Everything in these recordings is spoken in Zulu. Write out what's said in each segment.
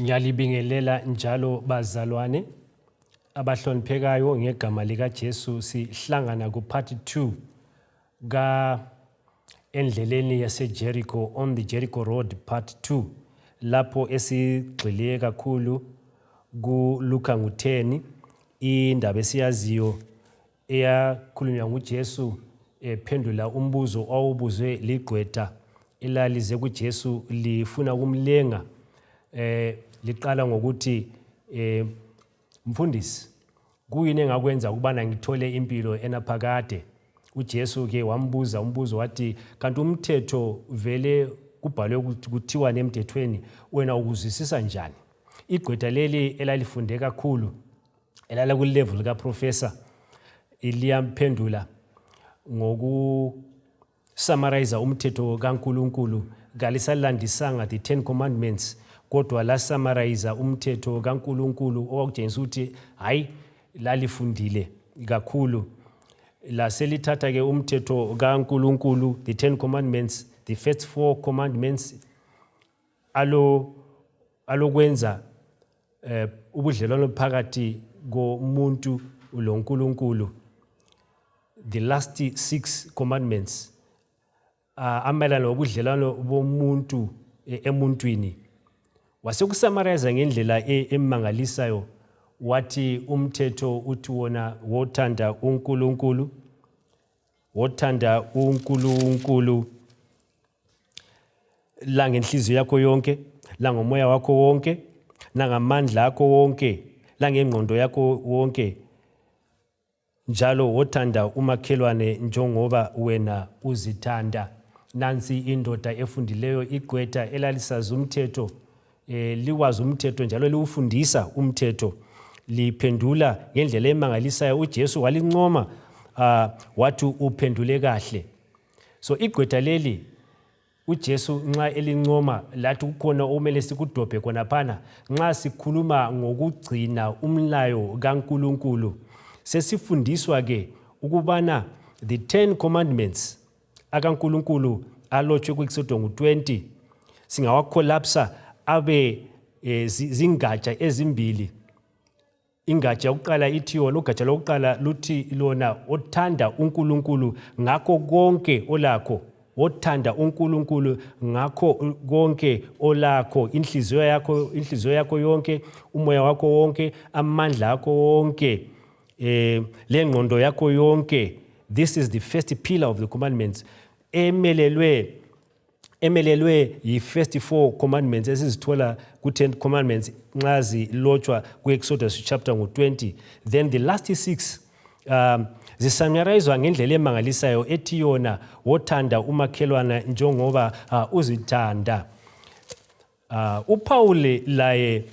Ngiyalibingelela njalo bazalwane abahloniphekayo ngegama likaJesu. Sihlangana ku part 2 ka endleleni yaseJericho, on the Jericho Road part 2, lapho esigxile kakhulu kuLuka ngu-10, indaba esiyaziyo eyakhulunywa nguJesu ephendula umbuzo owawubuzwe ligqwetha elalize kuJesu lifuna ukumlenga, liqala ngokuthi, "Mfundisi, kuyini engakwenza ukubana ngithole impilo enaphakade?" UJesu ke wambuza umbuzo, wathi, "Kanti umthetho vele kubhalwe kuthiwani emthethweni? Wena ukuzwisisa njani?" Igqwetha leli elalifunde kakhulu, elala ku-level kaprofessor, liyamphendula ngokusummarize umthetho kaNkuluNkulu. Kalisalandisanga the 10 commandments, kodwa lasummarize umthetho kaNkuluNkulu, okwakutshengisa ukuthi hayi, lalifundile kakhulu. Laselithatha ke umthetho kaNkuluNkulu, the 10 commandments, the first four commandments alokwenza ubudlelwano phakathi komuntu loNkulunkulu, the last six commandments amayelana nobudlelwano bomuntu emuntwini. Wasekusummarize ngendlela emangalisayo, wathi umthetho uthi wona wothanda uNkulunkulu, wothanda uNkulunkulu la ngenhliziyo yakho yonke, la ngomoya wakho wonke, nangamandla akho wonke, la ngengqondo yakho wonke, njalo wothanda umakhelwane njengoba wena uzithanda. Nansi indoda efundileyo, igqwetha elalisazi umthetho, likwazi umthetho njalo liwufundisa umthetho, liphendula ngendlela emangalisayo. UJesu walincoma, wathi uphendule kahle. So igqwetha leli, uJesu nxa elincoma, lathi kukhona okumele sikudobhe khonaphana nxa sikhuluma ngokugcina umlayo kaNkulunkulu. Sesifundiswa ke ukubana the 10 commandments akaNkulunkulu alotshwe ku-Exodus ngu-20 singawacollapsa abe zingatsha ezimbili. Ingatsha yokuqala ithi yona, ugatsha lokuqala luthi lona, othanda uNkulunkulu ngakho konke olakho, othanda uNkulunkulu ngakho konke olakho, inhliziyo yakho, inhliziyo yakho yonke, umoya wakho wonke, amandla akho wonke, lengqondo yakho yonke. This is the first pillar of the commandments, emelelwe yi-first four commandments esizithola ku-10 commandments nxa zilotshwa ku-Exodus chapter ngu-20. Then the last six zisummarizwa ngendlela emangalisayo ethi yona, wothanda umakhelwana njengoba uzithanda. UPaul laye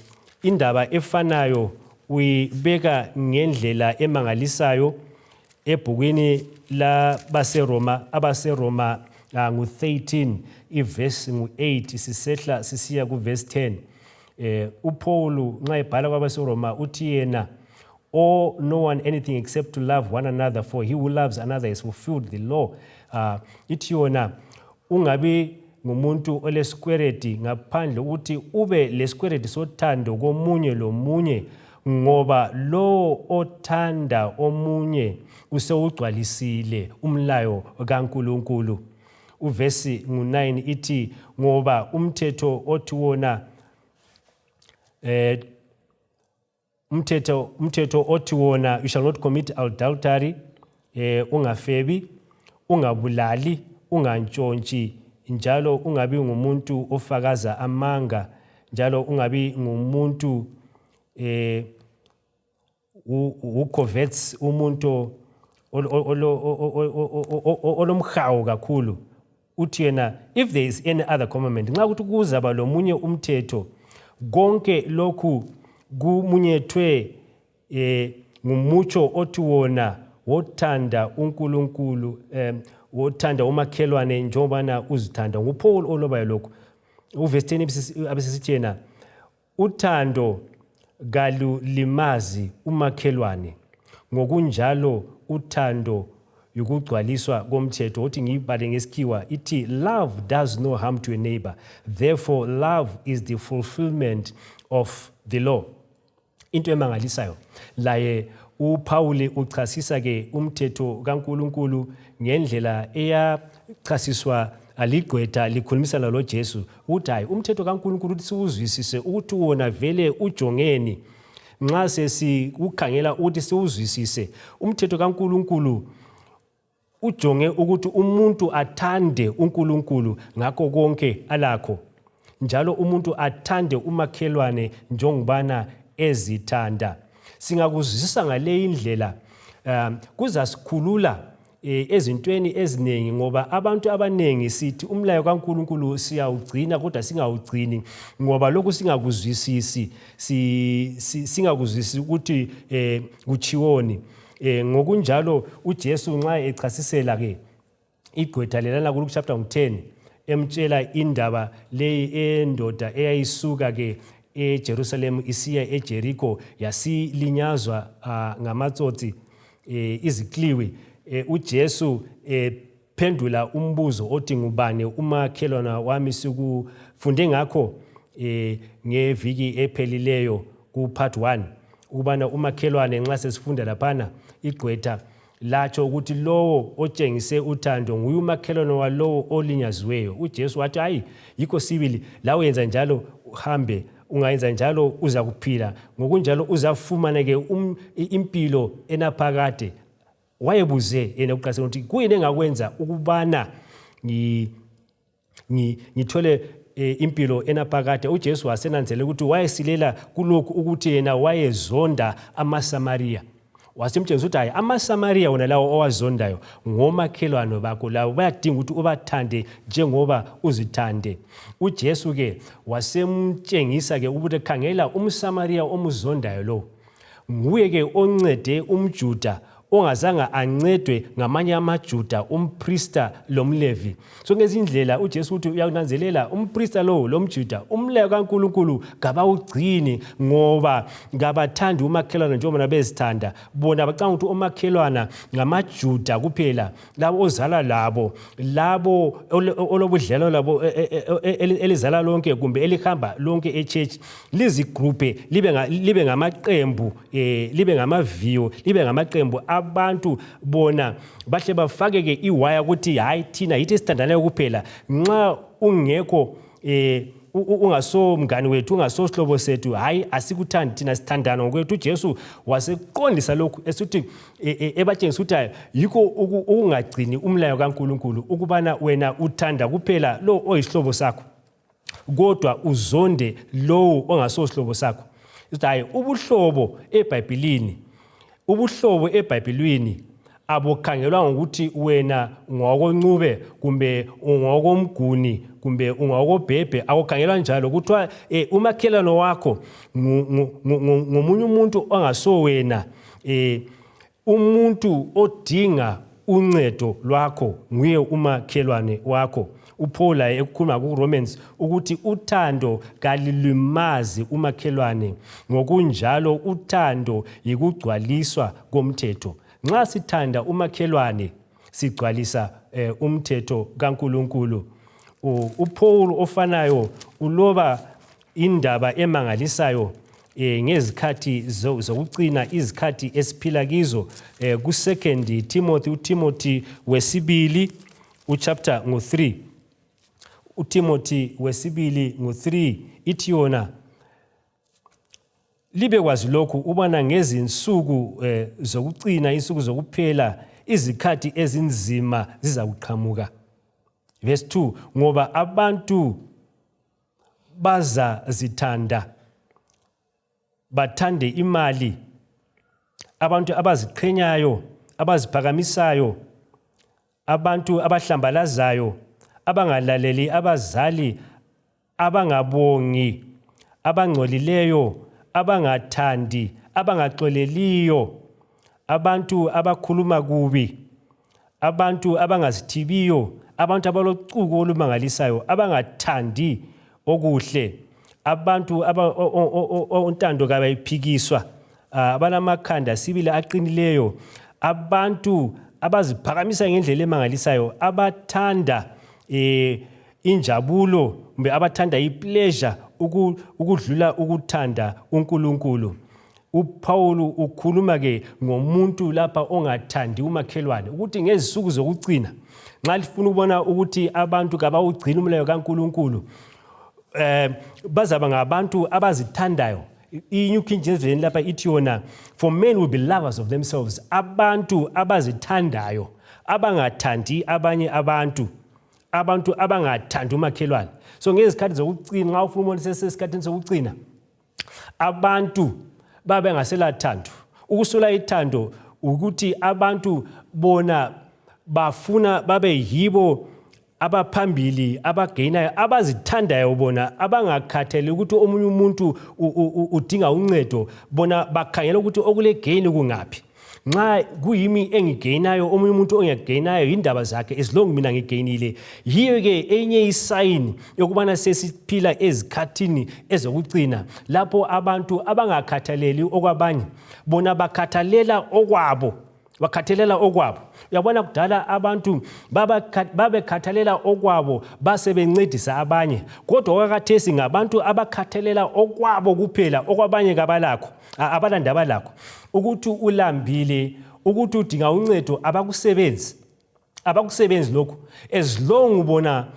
indaba efanayo uyibeka ngendlela emangalisayo ebhukwini labaseRoma, abaseRoma ngu-13, ivesi ngu-8 sisehla sisiya kuvesi 10. UPaul nxa ebhala kwabaseRoma uthi yena, "Owe no one anything except to love one another, for he who loves another has fulfilled the law." Ithi yona ungabi ngumuntu olesikweleti ngaphandle ukuthi ube lesikweleti sothando komunye lomunye, ngoba lowo othanda omunye usewugcwalisile umlayo kaNkulunkulu. Uvesi ngu-9 ithi, ngoba umthetho othi wona umthetho othi wona, "You shall not commit adultery," ungafebi, ungabulali, ungantshontshi, njalo ungabi ngumuntu ofakaza amanga, njalo ungabi ngumuntu who covets, umuntu olomhawu kakhulu. Uthi yena, if there is any other commandment, nxa kuthi kuzaba lomunye umthetho, konke lokhu kumunyethwe ngumutsho othi wona, wothanda uNkulunkulu, wothanda umakhelwane njengobana uzithanda. NguPaul olobayo lokhu. Uvesi 10 abesesithi yena, uthando kalulimazi umakhelwane, ngokunjalo uthando yukugcwaliswa komthetho. Uthi ngiyibhale ngesikhiwa, ithi, "Love does no harm to a neighbor, therefore love is the fulfillment of the law." Into emangalisayo, laye uPaul uchasisa ke umthetho kaNkuluNkulu ngendlela eyachasiswa aligqwetha likhulumisana loJesu, ukuthi hayi, umthetho kaNkuluNkulu ukuthi siwuzwisise ukuthi wona vele ujongeni. Nxa sesikukhangela ukuthi siwuzwisise umthetho kaNkuluNkulu, ujonge ukuthi umuntu athande uNkulunkulu ngakho konke alakho, njalo umuntu athande umakhelwane njengobana ezithanda. Singakuzwisisa ngale indlela, kuzasikhulula ezintweni eziningi, ngoba abantu abaningi sithi umlayo kaNkuluNkulu siyawugcina kodwa singawugcini ngoba lokhu singakuzwisisi, singakuzwisisi ukuthi kutshiwoni. Ngokunjalo uJesu nxa echasisela ke igqwetha lelana kuLuke chapter 10, emtshela indaba leyi endoda eyayisuka ke eJerusalem isiya eJericho, yasilinyazwa ngamatsotsi, izikliwi, uJesu phendula umbuzo othi, "Ngubani umakhelwana wami?" Sikufunde ngakho ngeviki ephelileyo ku part 1, ukubana umakhelwane, nxa sesifunda laphana, igqwetha latsho ukuthi lowo otshengise uthando nguye umakhelwane walowo olinyaziweyo. UJesu wathi, "Hayi, yikho sibili, lawe yenza njalo, uhambe, ungayenza njalo uza kuphila, ngokunjalo uzafumana ke impilo enaphakade." Wayebuze yena ekuqaliseni ukuthi, "Kuyini engakwenza ukubana ngithole impilo enaphakade?" UJesu wasenanzelela ukuthi wayesilela kulokhu, ukuthi yena wayezonda amaSamariya. Wasemtshengisa ukuthi hayi, amaSamariya wona lawo owazondayo ngomakhelwane bakho, labo bayadinga ukuthi ubathande njengoba uzithande. UJesu ke wasemtshengisa ke ukuthi, khangela, umSamariya omuzondayo lo nguye ke oncede umJuda ongazange ancedwe ngamanye amaJuda, umprista lomLevi. So ngezindlela uJesu uthi uyakunanzelela umprista lowo lomJuda umlayo kaNkuluNkulu kabawugcini, ngoba kabathandi umakhelwana njengoba bezithanda bona. Bacanga ukuthi omakhelwana ngamaJuda kuphela, labo ozalwa labo, labo olobudlelwano labo, elizala lonke kumbe elihamba lonke echurch, lizigruphe libe ngamaqembu, libe ngamaviyo, libe ngamaqembu abantu. Bona bahle bafake ke iwaya ukuthi hayi, thina yithi esithandanayo kuphela, nxa ungekho ungaso mngani wethu, ungaso sihlobo sethu, hayi, asikuthandi, thina sithandana ngokwethu. UJesu waseqondisa lokhu esithi ebatshengisa ukuthi hayi, yikho ukungagcini umlayo kaNkuluNkulu ukubana wena uthanda kuphela lo oyisihlobo sakho kodwa uzonde lowo ongasosihlobo sakho. Sithi hayi, ubuhlobo eBhayibhilini, ubuhlobo eBhayibhilini abukhangelwa ngokuthi wena ungowakoNcube kumbe ungowakoMguni kumbe ungowakobhebhe, akukhangelwa njalo. Kuthiwa umakhelwane wakho ngomunye umuntu ongaso wena, umuntu odinga uncedo lwakho nguye umakhelwane wakho. UPaul laye ekukhuluma ku-Romans ukuthi uthando kalilimazi umakhelwane, ngokunjalo uthando yikugcwaliswa komthetho. Nxa sithanda umakhelwane sigcwalisa umthetho kaNkuluNkulu. UPaul ofanayo uloba indaba emangalisayo ngezikhathi zokucina, izikhathi esiphila kizo, ku-Second Timothy, uTimothy wesibili, uchapter ngo-3, uTimothy wesibili ngo-3, ithi yona, "Libe kwazi lokhu, ubana ngezinsuku zokucina, insuku zokuphela, izikhathi ezinzima ziza kuqhamuka." Verse 2, "Ngoba abantu bazazithanda, bathande imali, abantu abaziqhenyayo, abaziphakamisayo, abantu abahlambalazayo, abangalaleli abazali, abangabongi, abangcolileyo, abangathandi, abangaxoleliyo, abantu abakhuluma kubi, abantu abangazithibiyo, abantu abalocuku olumangalisayo, abangathandi okuhle, abantu ontando kabayiphikiswa, abalamakhanda sibili aqinileyo, abantu abaziphakamisa ngendlela emangalisayo, abathanda injabulo kumbe abathanda ipleasure ukudlula ukuthanda uNkulunkulu. UPaul ukhuluma ke ngomuntu lapha ongathandi umakhelwane, ukuthi ngezisuku zokucina nxa lifuna ukubona ukuthi abantu kabawugcini umlayo kaNkulunkulu, bazaba ngabantu abazithandayo. I-New King James Version lapha ithi yona, for men will be lovers of themselves, abantu abazithandayo, abangathandi abanye abantu, abantu abangathandi umakhelwane. So ngezikhathi zokucina, nxa ufuna ubona sesikhathini sokucina, abantu babe ngaselathando. Ukusula ithando ukuthi abantu bona bafuna babe yibo abaphambili, abageyinayo, abazithandayo bona, abangakhatheli ukuthi omunye umuntu udinga uncedo. Bona bakhangela ukuthi okule gain kungaphi. Nxa kuyimi engigeyinayo, omunye umuntu ongiyageyinayo yindaba zakhe, as long mina ngigeyinile. Yiyo-ke enye isayini yokubana sesiphila ezikhathini ezokucina, lapho abantu abangakhathaleli okwabanye, bona bakhathalela okwabo, bakhathalela okwabo. Uyabona, kudala abantu babekhathalela okwabo basebencedisa abanye, kodwa kwakathesi ngabantu abakhathalela okwabo kuphela, okwabanye kabalakho, abalandaba lakho. Ukuthi ulambile, ukuthi udinga uncedo, abakusebenzi, abakusebenzi lokhu. As long bona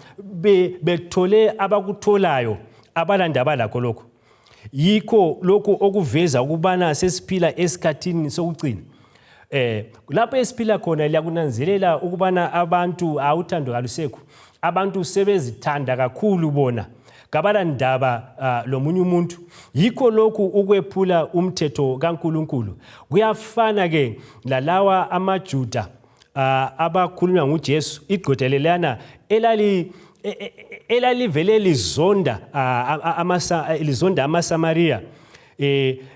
bethole abakutholayo, abalandaba lakho lokhu. Yikho lokhu okuveza ukubana sesiphila esikhathini sokucina. Lapho esiphila khona liyakunanzelela ukubana abantu awuthando kalusekho, abantu sebezithanda kakhulu bona, kabalandaba lomunye umuntu. Yikho lokhu ukwephula umthetho kaNkulunkulu. Kuyafana ke lalawa amaJuda abakhulunywa nguJesu, igqwetha lelana elali elalivele lizonda lizonda amaSamariya.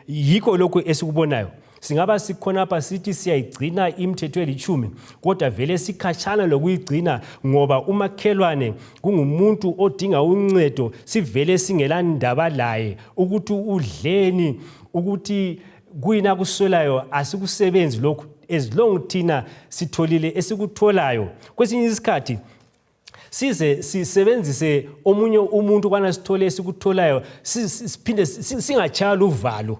Yikho lokhu esikubonayo. Singaba sikhonapha sithi siyayigcina imithetho elitshumi, kodwa vele sikhatshana lokuyigcina, ngoba umakhelwane kungumuntu odinga uncedo, sivele singela ndaba laye, ukuthi udleni, ukuthi kuyini akuswelayo, asikusebenzi lokhu. As long thina sitholile esikutholayo, kwesinye isikhathi size sisebenzise omunye umuntu ukubana sithole esikutholayo, siphinde singatshaywa uvalo.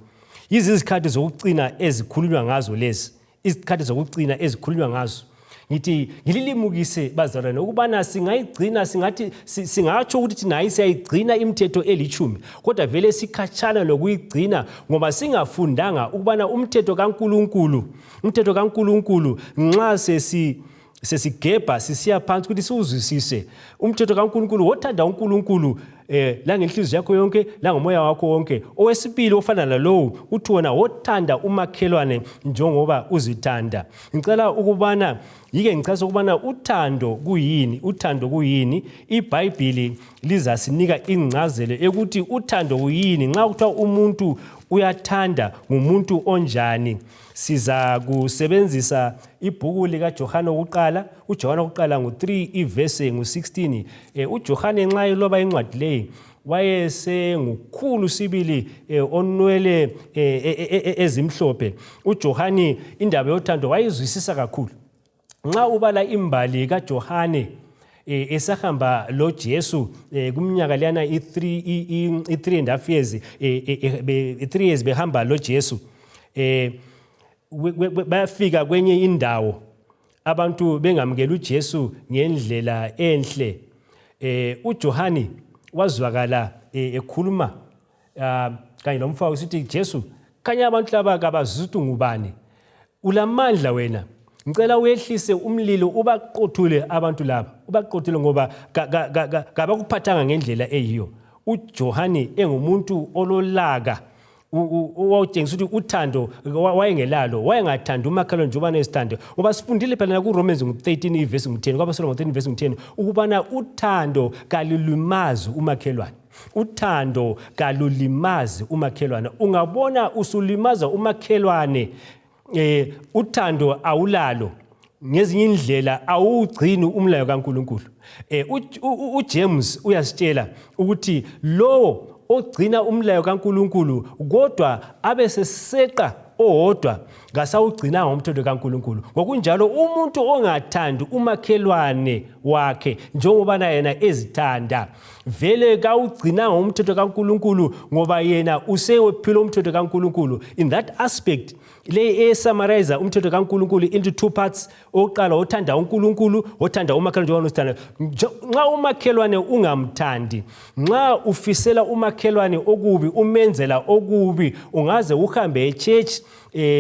Yizi izikhathi zokucina ezikhulunywa ngazo lezi, izikhathi zokucina ezikhulunywa ngazo. Ngithi ngililimukise bazalwane ukubana singayigcina, singathi singatsho ukuthi thina hayi siyayigcina imithetho elitshumi, kodwa vele sikhatshana lokuyigcina, ngoba singafundanga ukubana umthetho kaNkulunkulu, umthetho kaNkulunkulu nxa sesigebha sisiya phansi ukuthi siwuzwisise umthetho kaNkulunkulu, wothanda uNkulunkulu langenhliziyo yakho yonke, langomoya wakho wonke. Owesibili ofana nalowu uthi wona, wothanda umakhelwane njengoba uzithanda. Ngicela ukubana yike ngichaze ukubana uthando kuyini, uthando kuyini. IBhayibhili lizasinika ingcazelo ekuthi uthando kuyini. Nxa kuthiwa umuntu uyathanda, ngumuntu onjani? Siza kusebenzisa ibhuku likaJohane wokuqala. UJohane wokuqala ngu-3, ivese ngu-16. UJohane nxa eloba incwadi leyi wayesengukhulu sibili, onwele ezimhlophe. UJohane indaba yothando wayizwisisa kakhulu. Nxa ubala imbali kaJohane esahamba lo Jesu kuminyaka leyana i-3, i-3 and half years, 3 years behamba lo Jesu, bayafika kwenye indawo, abantu bengamukeli uJesu ngendlela enhle. UJohani wazwakala ekhuluma kanye lomfowabo sithi, "Jesu, khanya abantu laba kabazwisisi ukuthi ngubani. Ulamandla wena, ngicela uyehlise umlilo ubaqothule abantu laba, ubaqothule, ngoba kabakuphathanga ngendlela eyiyo." UJohani engumuntu ololaka, owawutshengisa ukuthi uthando wayengelalo, wayengathandi umakhelwane njengoba nesithando, ngoba sifundile phela naku-Romans ngu-13 ivesi ngu-10, kwabasola ngo-13 ivesi ngu-10, ukubana uthando kalulimazi umakhelwane, uthando kalulimazi umakhelwane. Ungabona usulimaza umakhelwane, uthando awulalo, ngezinye indlela awugcini umlayo kaNkuluNkulu. UJames uyasitshela ukuthi lowo ogcina umlayo kaNkuluNkulu kodwa abe seseqa owodwa kasawugcinanga umthetho kaNkulunkulu. Ngokunjalo umuntu ongathandi umakhelwane wakhe njengobana yena ezithanda vele kawugcinanga umthetho kaNkulunkulu, ngoba yena usewephila umthetho kaNkulunkulu. In that aspect le esummarize umthetho kaNkulunkulu into two parts: oqala othanda uNkulunkulu, othanda umakhelwane njengoba usithanda. Nxa umakhelwane ungamthandi, nxa ufisela umakhelwane okubi, umenzela okubi, ungaze uhambe echurch,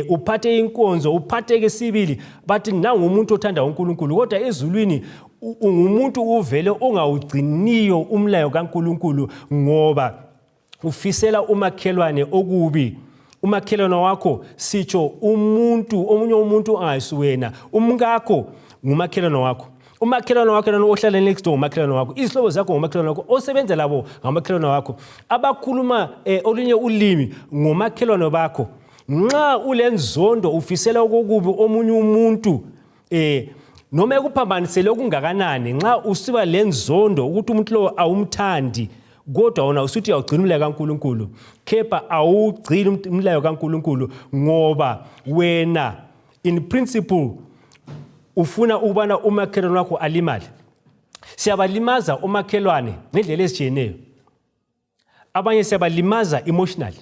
uphathe inkonzo, uphatheke sibili, bathi nangumuntu othanda uNkulunkulu, kodwa ezulwini ungumuntu uvele ongawugciniyo umlayo kaNkulunkulu, ngoba ufisela umakhelwane okubi. Umakhelwane wakho sitsho umuntu, omunye umuntu angayisuwena. Umkakho ngumakhelwane wakho, umakhelwane wakho lana ohlala next door ngumakhelwane wakho, izihlobo zakho ngumakhelwane wakho, osebenza labo ngumakhelwane wakho, abakhuluma olunye ulimi ngomakhelwane bakho. Nxa ulenzondo, ufisela okubi omunye umuntu, noma ekuphambanisele okungakanani, nxa usiba lenzondo ukuthi umuntu lo awumthandi, kodwa wona usuthi uyawugcina umlayo kaNkulunkulu, kepha awugcini umlayo kaNkulunkulu, ngoba wena in principle ufuna ukubana umakhelwane wakho alimale. Siyabalimaza umakhelwane ngendlela ezitshiyeneyo. Abanye siyabalimaza emotionally,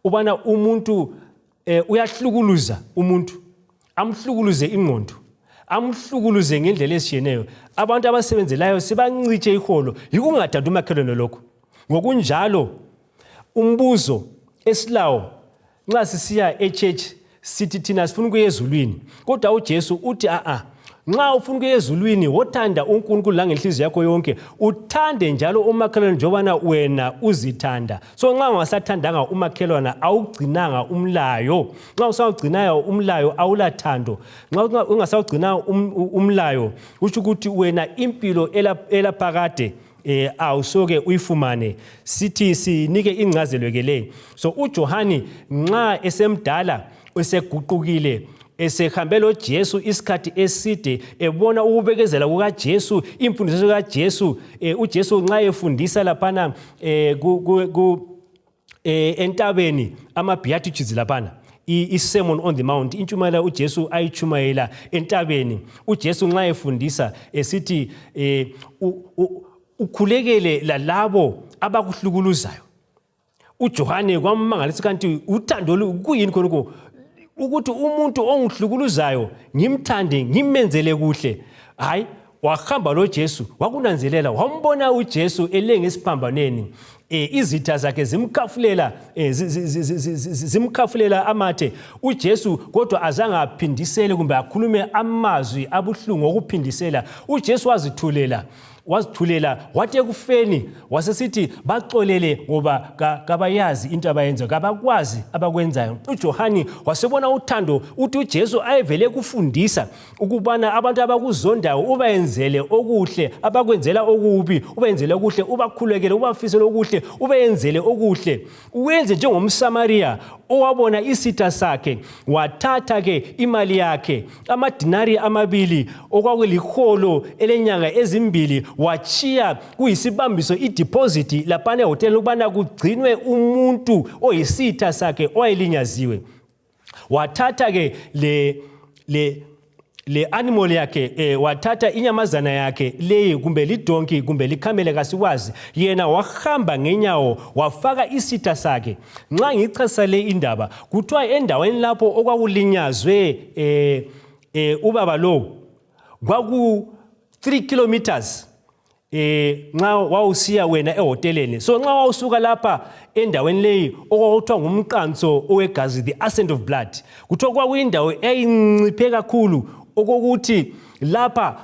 ubana umuntu uyahlukuluza umuntu, amhlukuluze ingqondo, amhlukuluze ngendlela ezitshiyeneyo. Abantu abasebenzelayo sibancitshe iholo, yikungathandi umakhelwane lokho. Ngokunjalo umbuzo esilawo nxa sisiya echurch, sithi thina sifuna ukuya ezulwini, kodwa uJesu uthi a-a, nxa ufuna ukuya ezulwini, wothanda uNkulunkulu langenhliziyo yakho yonke, uthande njalo umakhelwane njengobana wena uzithanda. So nxa ungasathandanga umakhelwana, awugcinanga umlayo. Nxa usawugcinayo umlayo, awulathando. Nxa ungasawugcinanga umlayo, kusho ukuthi wena impilo elaphakade awusoke uyifumane. Sithi sinike ingcazelo ke le. So uJohani nxa esemdala, eseguqukile, esehambe lo Jesu isikhathi eside, ebona ukubekezela kukaJesu, imfundiso kaJesu, uJesu nxa efundisa laphana ku, ku, ku entabeni ama Beatitudes laphana, i-Sermon on the Mount, intshumayelo uJesu ayichumayela entabeni, uJesu nxa efundisa esithi ukhulekele lalabo abakuhlukuluzayo, uJohane kwammangalisa, kanti uthando kuyini khonokho ukuthi umuntu ongihlukuluzayo ngimthande, ngimenzele kuhle? Hayi, wahamba lo Jesu, wakunanzelela, wambona uJesu elenga esiphambanweni, izitha zakhe zimkhafulela, zimkhafulela amathe uJesu, kodwa azange aphindisele kumbe akhulume amazwi abuhlungu okuphindisela. uJesu wazithulela, wazithulela, wathi ekufeni wasesithi, "Baxolele, ngoba kabayazi into abayenzayo, kabakwazi abakwenzayo." UJohani wasebona uthando uthi uJesu ayevele kufundisa ukubana abantu abakuzondayo ubayenzele okuhle, abakwenzela okubi ubenzele okuhle, ubakhulekele, ubafisele okuhle, ubenzele okuhle, uwenze njengomSamariya owabona isitha sakhe, wathatha ke imali yakhe, amadinari 2, okwakuliholo elenyanga ezimbili, wachiya kuyisibambiso, ideposit laphana ehotela, ukubana kugcinwe umuntu oyisitha sakhe owayelinyaziwe. Wathatha ke le animal yakhe, wathatha inyamazana yakhe leyi, kumbe lidonki kumbe likhamele, kasikwazi, yena wahamba ngenyawo, wafaka isitha sakhe. Nxa ngichasisa le indaba, kuthiwa endaweni lapho okwakulinyazwe ubaba lowo kwaku 3 kilometers nxa wawusiya wena ehoteleni. So nxa wawusuka lapha endaweni leyi okwakuthiwa ngumqanso owegazi, the ascent of blood, kuthiwa kwakuyindawo eyayinciphe kakhulu, okokuthi lapha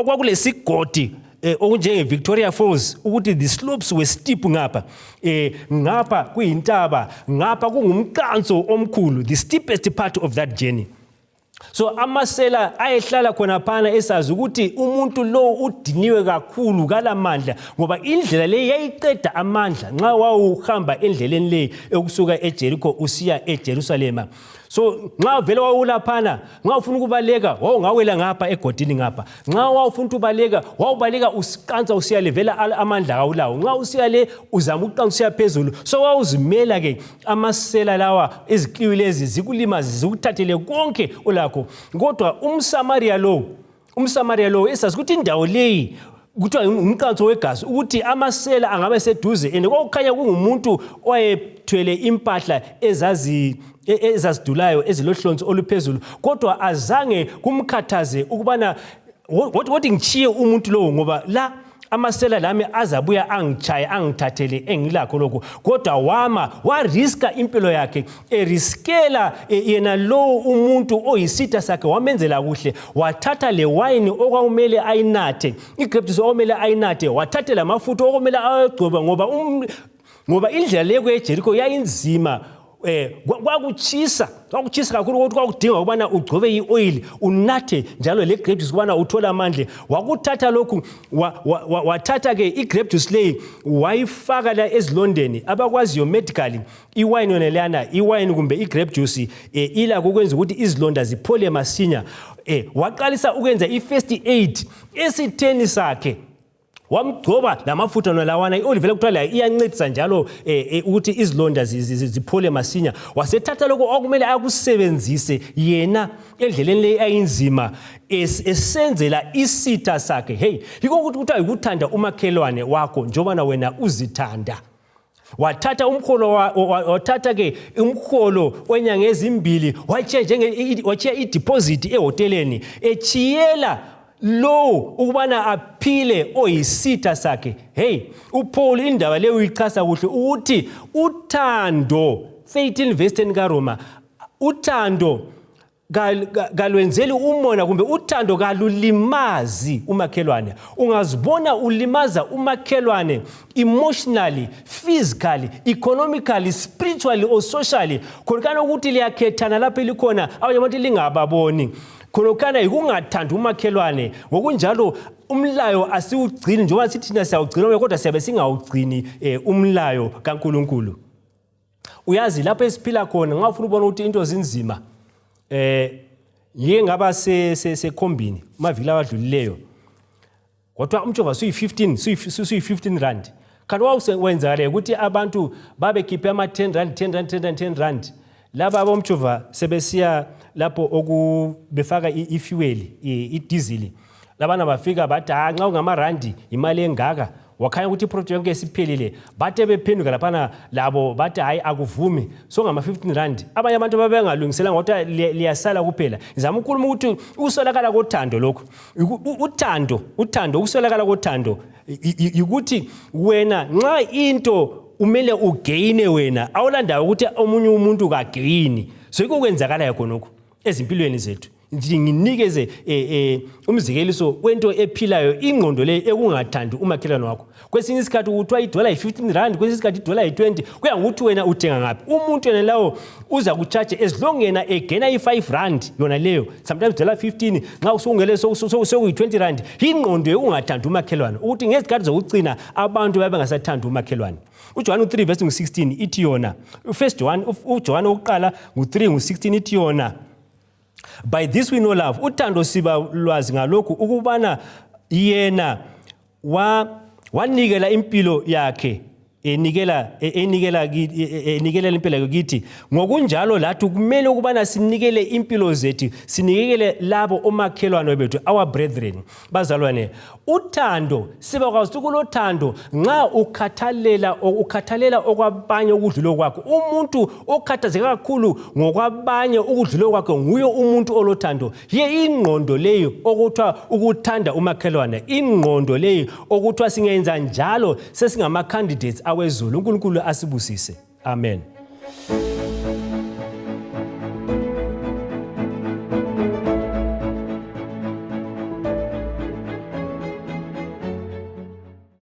kwakulesigodi okunjenge Victoria Falls, ukuthi the slopes were steep ngapha, ngapha kuyintaba, ngapha kungumqanso omkhulu, the steepest part of that journey. So amasela ayehlala khonaphana esazi ukuthi umuntu lo udiniwe kakhulu, kalamandla, ngoba indlela leyi yayiqeda amandla nxa wawuhamba endleleni leyi ekusuka eJeriko usiya eJerusalema. So nxa vele wawulaphana, nxa ufuna ukubaleka wawungawela ngapha egodini ngapha, nxa wawufuna ukubaleka wawubaleka usiqansa usiya le, vele amandla kawulawo. Nxa usiya le uzama ukuqansa usiya phezulu, so wawuzimela ke amasela lawa, izikliwi lezi zikulimaze zikuthathele konke olakho. Kodwa umSamariya lowo, umSamariya lowo esazi ukuthi indawo leyi kuthiwa ngumqanso wegazi, ukuthi amasela angabe seduze, and kwakukhanya kungumuntu owayethwele impahla ezazi ezazidulayo ezilohlonzi oluphezulu, kodwa azange kumkhathaze ukubana wothi ngitshiye umuntu lowo, ngoba la amasela lami azabuya angitshaye angithathele engilakho lokhu. Kodwa wama wariska impilo yakhe, eriskela yena lowo umuntu oyisitha sakhe, wamenzela kuhle, wathatha le wayini okwakumele ayinathe, i-grape juice okwakumele ayinathe, wathathe lamafutha okumele ayagcoba, ngoba indlela leyo eJeriko yayinzima, kwakuchisa, kwakuchisa kakhulu, ukuthi kwakudinga ukubana ugcobe i-oil, unathe njalo le grape juice ukubana uthole amandla. Wakuthatha lokhu, wathatha-ke i-grape juice leyi, wayifaka la ezilondeni. Abakwaziyo medically, iwayini yona leyana, iwayini kumbe i-grape juice, ilakho ukwenza ukuthi izilonda ziphole masinya. Waqalisa ukwenza i-first aid esitheni sakhe, wamgcoba lamafutha nalawana, i-oli vele kuthiwa layo iyancedisa njalo ukuthi izilonda ziphole masinya. Wasethatha lokho okumele akusebenzise yena endleleni leyi ayinzima, esenzela isitha sakhe. Hey, yikho ukuthi kuthiwa yikuthanda umakhelwane wakho njengobana wena uzithanda. Wathatha umholo, wathatha ke umholo wenyanga ezimbili, watshiya njenge watshiya i-deposit ehoteleni, echiyela lowo ukubana aphile oyisitha sakhe. Hey, uPaul indaba leyo uyichasa kuhle ukuthi uthando, 13 verse 10 kaRoma, uthando kalwenzeli umona, kumbe uthando kalulimazi umakhelwane. Ungazibona ulimaza umakhelwane emotionally, physically, economically, spiritually or socially, khonokana ukuthi liyakhethana lapho elikhona, abanye abantu lingababoni, khonokana yikungathandi umakhelwane. Ngokunjalo umlayo asiwugcini, njengoba sithi thina siyawugcina, kodwa siyabe singawugcini umlayo kaNkulunkulu. Uyazi lapho esiphila khona, nxa ufuna ubona ukuthi into zinzima, ngike ngaba sekhombini maviki lawadlulileyo, kodwa umtshova suyi-15, suyi-15 rand, kanti wawusewenzakale ukuthi abantu babekhiphe ama-10 rand, 10 rand, 10 rand, 10 rand. Laba abomtshova sebesiya lapho okubefaka i-fuel, idizili, labana bafika bathi, "Ha, nxa ungamarandi imali engaka." Wakhanya ukuthi iproject yonke isiphelile. Bathe bephenduka laphana labo bathi, "Hayi, akuvumi, so ngama-15 rand." Abanye abantu babengalungiselanga, kodwa liyasala kuphela. Ngizama ukukhuluma ukuthi ukuswelakala kothando lokhu, uthando, ukuswelakala kothando yikuthi wena nxa into umele ugeyine wena, awulandayo ukuthi omunye umuntu kageyini. So yikho kwenzakalayo khonokho ezimpilweni zethu. Nje nginikeze umzekeliso wento ephilayo, ingqondo le ekungathandi umakhelwane wakho. Kwesinye isikhathi kuthiwa idola yi-15 rand, kwesinye isikhathi idola yi-20, kuya ngokuthi wena uthenga ngaphi. Umuntu yena lawo uza kutshaje as long yena egena i-5 rand yona leyo, sometimes dola 15, nxa usungele sekuyi-20 rand. Ingqondo yokungathandi umakhelwane, ukuthi ngezikhathi zokugcina abantu babe bengasathandi umakhelwane. UJohane 3 verse 16 ithi yona, first one, uJohane wokuqala ngu-3 ngu-16, ithi yona, "By this we know love," uthando siba lwazi ngalokhu, ukubana yena wanikela impilo yakhe, enikela impilo yakhe kithi. Ngokunjalo lathi kumele ukubana sinikele impilo zethu, sinikele labo omakhelwane bethu, our brethren. Bazalwane, uthando sibakwazi ukuthi kulothando nxa ukhathalela okwabanye ukudlula kwakho. Umuntu okhathazeka kakhulu ngokwabanye ukudlula kwakhe nguye umuntu olothando. Ye, ingqondo leyo okuthiwa ukuthanda umakhelwane, ingqondo leyo okuthiwa singenza njalo sesingama-candidates awezulu. UNkulunkulu asibusise, amen.